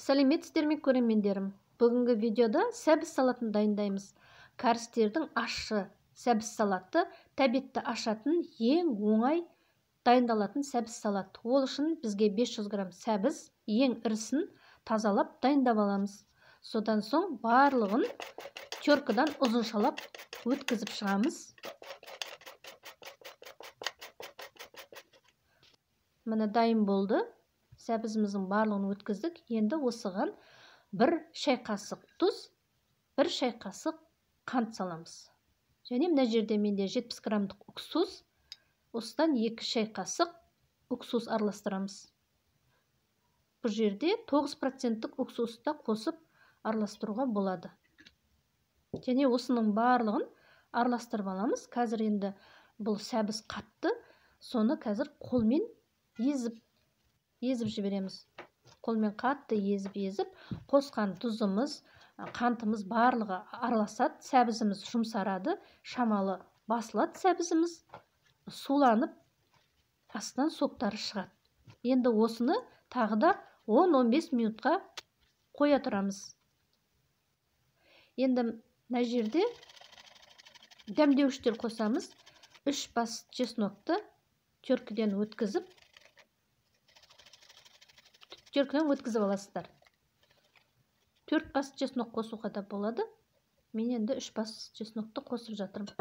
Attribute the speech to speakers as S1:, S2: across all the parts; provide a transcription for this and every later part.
S1: Сәлеметсіздер ме, көрермендерім? Бүгінгі видеода сәбіз салатын дайындаймыз. Кәрістердің ащы сәбіз салаты тәбетті ашатын ең оңай дайындалатын сәбіз салат. Ол үшін бізге 500 грамм сәбіз, ең ірісін тазалап дайындап аламыз. Содан соң барлығын теркадан ұзыншалап өткізіп шығамыз. Міне дайын болды. Сәбізіміздің барлығын өткіздік. Енді осыған 1 шай қасық тұз, 1 шай қасық қант саламыз. Және мына жерде менде 70 граммдық уксус, осыдан 2 шай қасық уксус араластырамыз. Бұл жерде 9% уксусты қосып араластыруға болады. Және осының барлығын араластырып аламыз. Қазір енді бұл сәбіз қатты, соны қазір қолмен езіп жібереміз. Қолмен қатты езіп-езіп, қосқан тұзымыз, қантымыз барлығы араласады, сәбізіміз жұмсарады, шамалы басылады сәбізіміз, суланып, астынан соктары шығады. Енді осыны тағы да 10-15 минутқа қоя тұрамыз. Енді мына жерде дәмдеуіштер қосамыз. 3 бас чеснокты теркіден өткізіп, аласыздар. 4 бас чеснок қосуға да болады. Мен енді 3 бас чеснокты қосып жатырмын.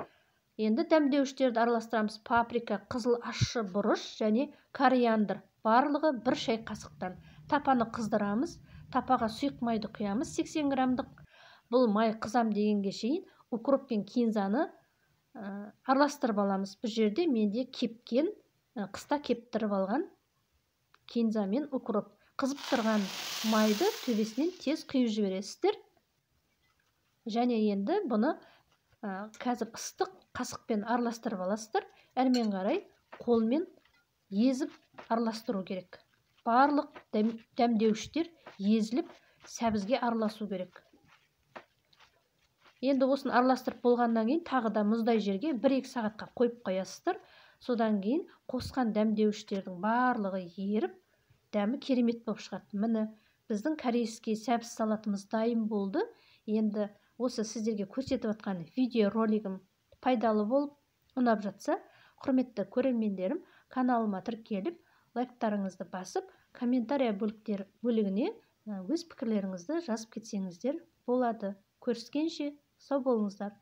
S1: Енді дәмдеуіштерді араластырамыз. Паприка, қызыл ащы бұрыш және кориандр. Барлығы 1 шай қасықтан. Тапаны қыздырамыз. Тапаға сұйық майды құямыз 80 граммдық. Бұл май қызам дегенге шейін укроп пен кинзаны араластырып аламыз. Бұл жерде менде кепкен, қыста кептіріп алған кинза мен укроп. Қызып тұрған майды төбесінен тез құйып жібересіздер. Және енді бұны қазір ыстық қасықпен араластырып аласыздар. Әрмен қарай қолмен езіп араластыру керек. Барлық дәмдеуіштер езіліп сәбізге араласу керек. Енді осыны араластырып болғаннан кейін тағы да мұздай жерге 1-2 сағатқа қойып қоясыздар. Содан кейін қосқан дәмдеуіштердің барлығы еріп, дәмі керемет болып шығады. Міне біздің корейский сәбіз салатымыз дайын болды. Енді осы сіздерге көрсетіп жатқан видеоролигім пайдалы болып ұнап жатса, құрметті көрермендерім, каналыма тіркеліп, лайктарыңызды басып, комментария бөлігіне өз пікірлеріңізді жазып кетсеңіздер болады. Көріскенше сау болыңыздар.